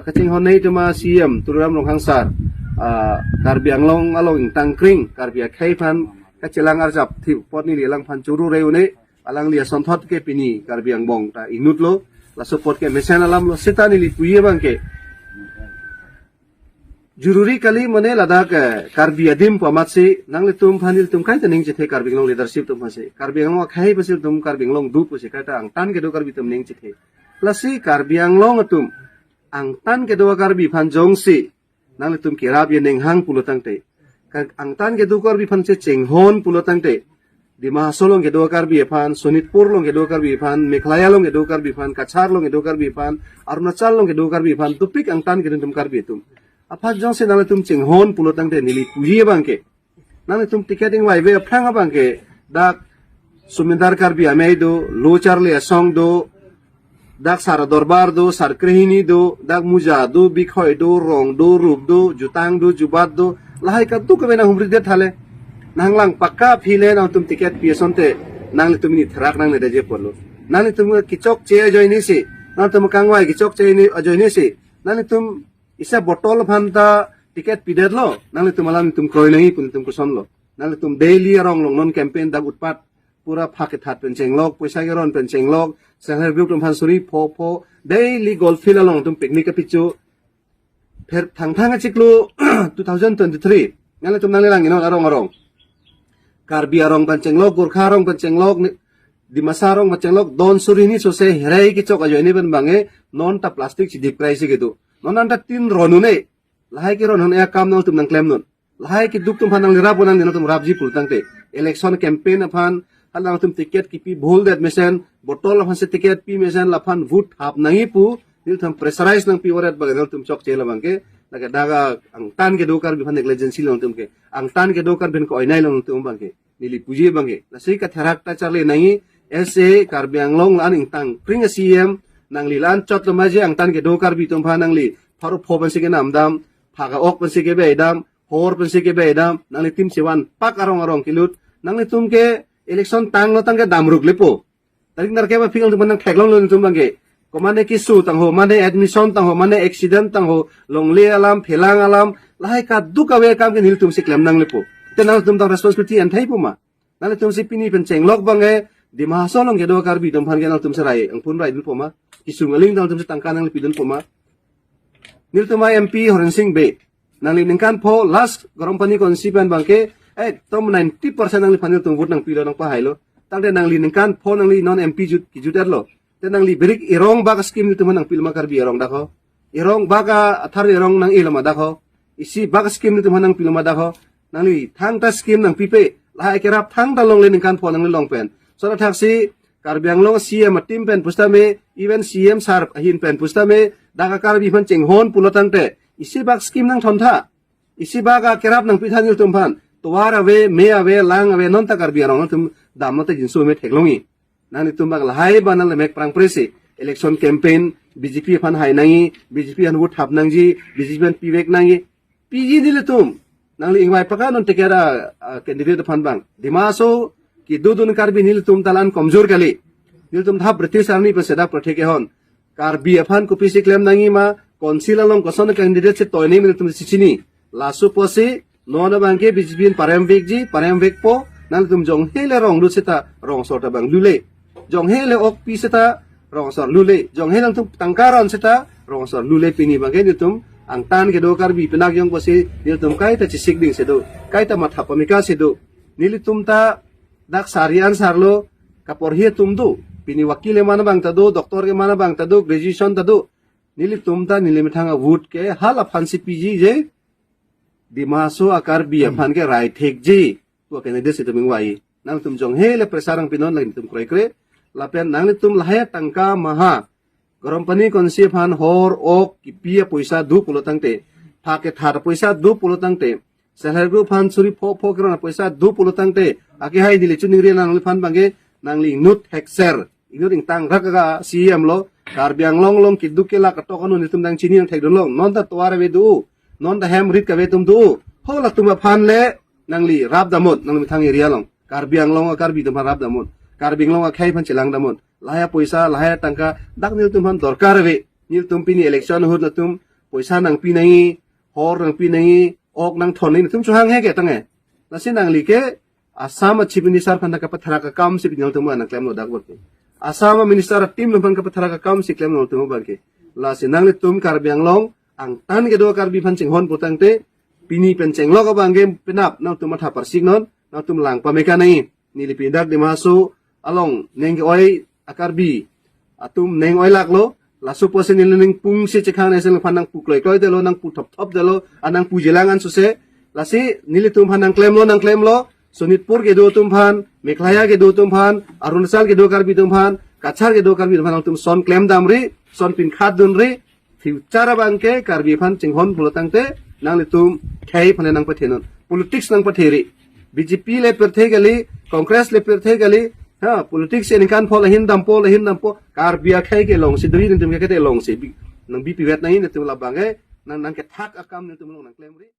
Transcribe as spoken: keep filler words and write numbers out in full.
Kachinghon nei tema C M Tuliram Ronghang sir, ah, Karbi Anglong along ingtang kring Karbi akhei aphan kachelang arjap thip apot neli alangphan churu re-un-e, alangli asonthot ke pini Karbi angbong ta inut lo, laso apot ke mesen alam lo, seta neli puji abang ke. Jururi kali mane ladak, eh, Karbi adim pu amatsi, nanglitum aphan ilitum kaita ning chethe Karbi Anglong leadership atum aphansi. Karbi Anglong akhei aphansi ilitum Karbi Anglong do pusi kaita angtan kedo Karbi atum ning chethe. Lasi Karbi Anglong atum angtan kedo Karbi aphan jongsi nanglitum kerap ye ning hang pulo tangte, ka-, angtan kedo Karbi aphan si chinghon pulo tangte, Dima Hasao along kedo Karbi aphan, Sonitpur along kedo Karbi aphan, Meghalaya along kedo Karbi aphan, Cachar along kedo Karbi aphan, Arunachal along kedo Karbi aphan, dopik angtan kedo atum Karbi atum aphan jongsi nanglitum chinghon pulo tangte neli puji abang ke. Nanglitum ticket ingvaive aphrang abang ke, dak Sumindar Karbi Amei do, Lo Charli Asong do, dak Sar Dorbar do, Sar Krehini do, dak Muja do, Bikhoi do, Rong do, Rup do, Jutang do, Jubat do, lahai kadokave nang humri det hale. Nanglang pakka aphi le nangtum ticket pi asonte, nanglitum pini therak nangne daje polo. Nanglitum kechokche ajoine si, nangtum kangvai kechokche ajoine si, nanglitum isi bottle aphan ta ticket pidetlo, nanglitum alanglitum kroi nangji pu nelitum kosonlo. Nanglitum daily arong along non campaign dak utpat, pura phak kethat pen chenglok, poisa keron pen chenglok, self help group atum aphan suri pho pho, daily golf field along nangtum picnic kapicho. Pher thangthang achiklo two thousand twenty-three, nanglitum nanglelang inon arong arong. Karbi arong pen chenglok, Gorkha arong pen chenglok, ni-, Dimasa arong pen chenglok, don suri ni sose herai kechok ajoine pen abang ke, non ta plastic chidip krai si kedo. Non anta tin ron un-e, lahai keron un-e akam nangtum nangklemnon. Lahai keduk atum aphan nanglirap nang nangtum rapji pulo tangte. Election campaign aphan, hala nangtum ticket kipi bhul det mesen, bottle aphan si ticket pi mesen, laphan vote thap nangji pu, nelitum pressurize nangpi oret abang nangtum chokche lo abang ke, lake daga angtan kedo Karbi aphan negligence lo nangtum ke, angtan kedo Karbi aphan ke-oinai lo nangtum abang ke. Neli puji abang ke. Lasi katherak ta charli nangji, S A Karbi Anglong la-an ingtang kring a C M, nangli la-an chot lo maje angtan kedo Karbi atum aphan nangli, pharo pho pensi kenam dam, phaka ok pensi kebe dam, hor pensi kebe dam, nangli tim chevan pak arong arong kelut, nanglitum ke election tanglo tangte damruk lepo. Tarik nerkep aphi nangtum nangtheklonglo nangtum abang ke. Komane keso tangho, mane admission tangho, mane accident tangho, longle alam, phelang alam, lahai kadokave akam ke nelitum si klem nang lepo. Te nangtum tang responsibility enthai po ma. Nanglitum si pini pen chenglok abang ke, Dima Hasao along kedo Karbi atum aphan ke nangtum si rai, angpun rai dun po ma. Kesung aling nangtum si tangka nangli pidun po ma. Nelitum a M P Horen Sing Bey, nangli ningkan pho last Garampani constituency pen abang ke, eh, tom ninety percent nangliphan nelitum vote nangpilo nangpahailo. Tangte nangli ningkan pho nangli non M P jut, kijut etlo. Te nangli birik erong bak scheme nelitum aphan nangpilo ma Karbi arong dak ho. Erong bak a athar erong nang-elo ma dak ho. Isi bak scheme nelitum aphan nangpilo ma dak ho. Nangli thangta scheme nangpipe. Lahai kerap thangta longle ningkan pho nangli along pen. Sora thaksi Karbi Anglong C M a team pen pusitame, even C M sir ahin pen pusitame, dak a Karbi aphan chinghon pulo tangte, isi bak scheme nangthontha. Isi bak a kerap nangpitha nelitum aphan. Tovar ave, me ave, lang ave, non ta Karbi arong nangtum damlo te jinso me theklongji. Nanglitum bak lahai abang nanglemek prangpre si. Election campaign, B J P aphan hai nangji, B J P aphan vote thap nangji, B J P aphan pivek nangji. Piji nelitum. Nangli ingvai pakka non ticket a, a, candidate aphan abang. Dima Hasao kedodun Karbi nelitum ta la-an komjor kali. Nelitum thap British army pen sedak protect ehon. Karbi aphan kopisi klem nangji ma, council along koson candidate si toi nangji nelitum si chini. Laso apotsi, non abang ke B J P in parem vekji, parem vekpo, nangtum jonghe le rong lut seta rong asor ta abang lule. Jonghe le ok pi seta rong asor lule. Jonghe nangtum tangka ron seta rong asor lule pini abang ke nelitum angtan kedo Karbi penak jong apotsi nelitum kaita chesik ding si do. Kaita matha pameka si do. Nelitum ta dak sari ansarlo kaporhi atum do. Pini wakil keman abang ta do, doctor keman abang ta do, graduation ta do. Nelitum ta neli methang a vote ke hala aphan si piji je Dima Hasao a Karbi aphan ke rai thekji pu a candidate si tum ingvai. Nangtum jonghe le pressure nangpinon lake nelitum kroikre. Lapen nanglitum lahai tangka maha Garampani constituency aphan hor ok kipi a poisa do pulo tangte, phak kethat a poisa do pulo tangte, self help group aphan suri pho pho keron a poisa do pulo tangte, akehai neli choningri nangliphan abang ke, nangli inut thekser, inut ingtang rak a C M lo, Karbi Anglong along keduk kelak ketok anu nelitum nangchini nangthekdun long, non ta tovar ave do, non ta hem rit kave atum do, ho latum aphan le nangli rap damnon, nangli methang area along. Karbi Anglong a Karbi atum aphan rap damnon. Karbi Anglong akhei aphan chelang damnon. Lahai poisa, lahai tangka, dak nelitum aphan dorkar ave. Nelitum pini election ahut latum poisa nangpi nangji, hor nangpi nangji, ok nangthon nangji, netum chohang he ke tangte. Lasi nangli ke Assam a Chief Minister aphan nangkapatherak akam si pini nangtum nangklemlo dak bor ke. Assam a Minister a team aphan kapatherak akam si klemlo nangtum bor ke. Lasi nanglitum Karbi Anglong angtan kedo Karbi aphan chinghon pulotangte, pini pen chenglok abang ke penap nangtum matha parsiknon, nangtum lang pame ke nangji. Neli pini dak Dima Hasao along ning ke-oi a Karbi atum ning oilaklo, laso pusi neli ningpung si chekhang nesi nangphan nangpu kloikloidetlo, nangpu thopthopdetlo, a nangpu jilang an suse. Lasi nelitum aphan nangklemlo, nangklemlo, Sonitpur kedo atum aphan, Meghalaya kedo atum aphan, Arunachal kedo Karbi atum aphan, Cachar kedo Karbi atum aphan nangtum son klemdamri, son pinkhatdunri, future abang ke Karbi aphan chinghon pulotangte, nanglitum khei aphan nangpathenon. Politics nangpatheri. B J P le pirthe kali, Congress le pirthe kali, ha, politics aningkan pho lahin dampo, lahin dampo, Karbi akhei ke longsi dri, netum ke kete longsi, bi-, nang bipi vet nangji, netum labang ke, nang, nangkethak akam netum along nangklemri.